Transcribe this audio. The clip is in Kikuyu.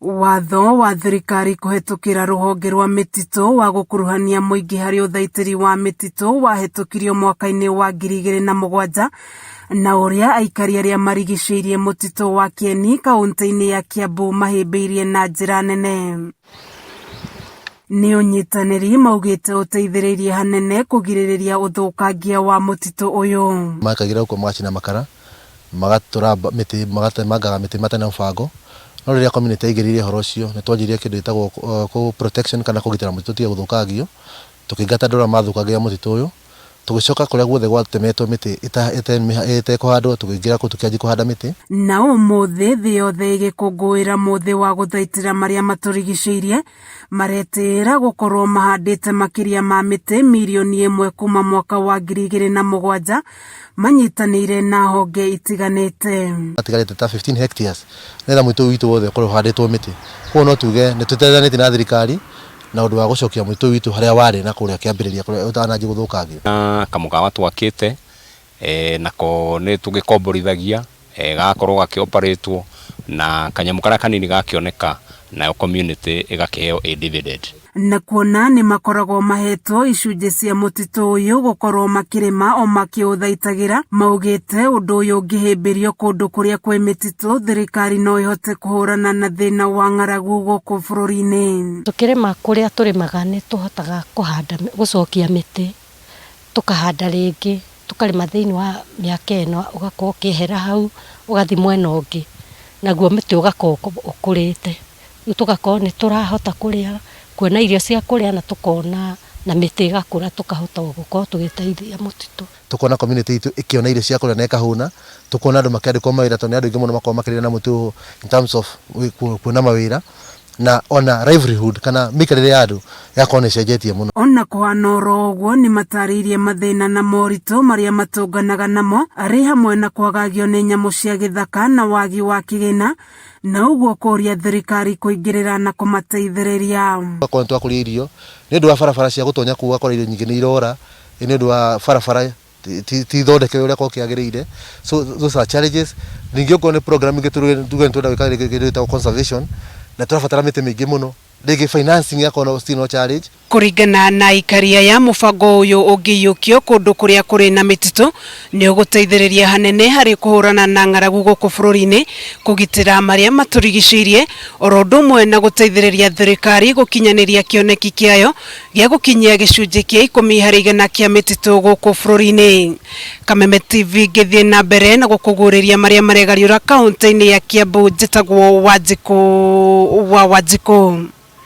Watho wa thirikari kũhetũkĩra rũhonge rwa mĩtitũ wa gũkuruhania mũingĩ harĩ ũthaitĩri wa mĩtitũ wahĩtũkirio mwaka-inĩ wa 2007 na ũrĩa aikari arĩa marigicĩirie mũtitũ wa Kieni kaũntĩ-inĩ ya Kiambu mahĩmbĩirie na njĩra nene. Nĩ ũnyitanĩri maugĩte ũteithĩrĩirie hanene kũgirĩrĩria ũthũkangia wa mũtitũ ũyũ. Makagira gũkũ magacina makara, magatũra mĩtĩ, magatemangaga mĩtĩ matarĩ na mũbango. No rĩrĩa community yaingĩrĩire ũhoro ũcio, nĩ twanjirie kĩndũ gĩtagwo protection kana kũgitĩra mũtitũ ũtige gũthũkangio. Tũkĩingata andũ arĩa mathũkangagia mũtitũ ũyũ. Tũgĩcoka kũrĩa guothe gwatemetwo mĩtĩ ĩtekũhandwo, tũkĩingĩra kũu tũkĩanjia kũhanda mĩtĩ. Na ũmũthĩ thĩ yothe ĩgĩkũngũĩra mũthĩ wa gũthaitĩra marĩa matũrigicĩirie, maretĩĩra gũkorwo mahandĩte makĩria ma mĩtĩ mirioni ĩmwe kuma mwaka wa 2007 manyitanĩire na honge itiganĩte. Matigarĩte ta 15 hectares nĩgetha mũtitũ witũ wothe ũkorwo ũhandĩtwo mĩtĩ. Koguo no tuge nĩ tũteithanĩtie na thirikari na ũndũ wa gũcokia mũtitũ witũ harĩa warĩ na kũrĩa kĩambĩrĩria kũrĩa ũtananjia gũthũkangio. Na kamũkawa twakĩte nako nĩ tũgĩkomborithagia gagakorwo gakĩoparatwo na kanyamũ karĩa kanini gakĩoneka nayo community ĩgakĩheo a dividend. Na kuona nĩ makoragwo mahetwo icunjĩ cia mũtitũ ũyũ gũkorwo makĩrĩma o makĩũthaitagĩra, maugĩte ũndũ ũyũ ũngĩhĩmbĩrio kũndũ kũrĩa kwĩ mĩtitũ, thirikari no ĩhote kũhũrana na thĩna wa ng'aragu gũkũ bũrũri-inĩ. Tũkĩrĩma kũrĩa tũrĩmaga nĩ tũhotaga kũhanda, gũcokia mĩtĩ, tũkahanda rĩngĩ, tũkarĩma thĩinĩ wa mĩaka ĩno, ũgakorwo ũkĩehera hau ũgathiĩ mwena ũngĩ, naguo mũtĩ ũgakorwo ũkũrĩte. Rĩu tũgakorwo nĩ tũrahota kũrĩa, kuona irio cia kũrĩa na tũkona na mĩtĩ ĩgakũra tũkahota gũkorwo tũgĩteithia mũtitũ. Tũkona community itũ ĩkĩona irio cia kũrĩa na ĩkahũna, tũkona andũ makĩandĩkwo mawĩra tondũ nĩ andũ aingĩ mũno makoragwo makĩrĩra na mũtĩ ũyũ in terms of kuona mawĩra na ona livelihood kana mĩikarĩre ya andũ ĩgakorwo nĩ ĩcenjetie mũno. Ona kũhana oro ũguo nĩ matarĩirie mathĩna na moritũ marĩa matũnganaga namo arĩ hamwe na kwagagio nĩ nyamũ cia gĩthaka na wagi wa kĩgĩna, na ũguo kũria thirikari kũingĩrĩra na kũmateithĩrĩria. Tũgakorwo nĩ twakũria irio nĩ ũndũ wa barabara cia gũtonya kũu, ũgakora irio nyingĩ nĩ irora nĩ ũndũ wa barabara ti thondeke ũrĩa korwo kĩagĩrĩire. So those are challenges. Ningĩ okorwo nĩ program ingĩ tuge nĩ twenda gwĩka kĩndũ gĩtagwo conservation na tũrabatara mĩtĩ mĩingĩ mũno, rĩngĩ financing ĩgakorwo still no challenge. Kũringana na aikari aya, mũbango ũyũ ũngĩiyũkio kũndũ kũrĩa kũrĩ na mĩtitũ nĩ ũgũteithĩrĩria hanene harĩ kũhũrana na ng'aragu gũkũ bũrũri-inĩ, kũgitĩra marĩa matũrigicĩirie, oro ũndũ ũmwe na gũteithĩrĩria thirikari gũkinyanĩria kĩoneki kĩayo gĩa gũkinyia gĩcunjĩ kĩa 10% kĩa mĩtitũ gũkũ bũrũri-inĩ. Kameme TV ngĩthiĩ na mbere na gũkũguũrĩria marĩa maregariũra kaũntĩ-inĩ ya Kiambu, njĩtagwo Wanjikũ wa Wanjikũ.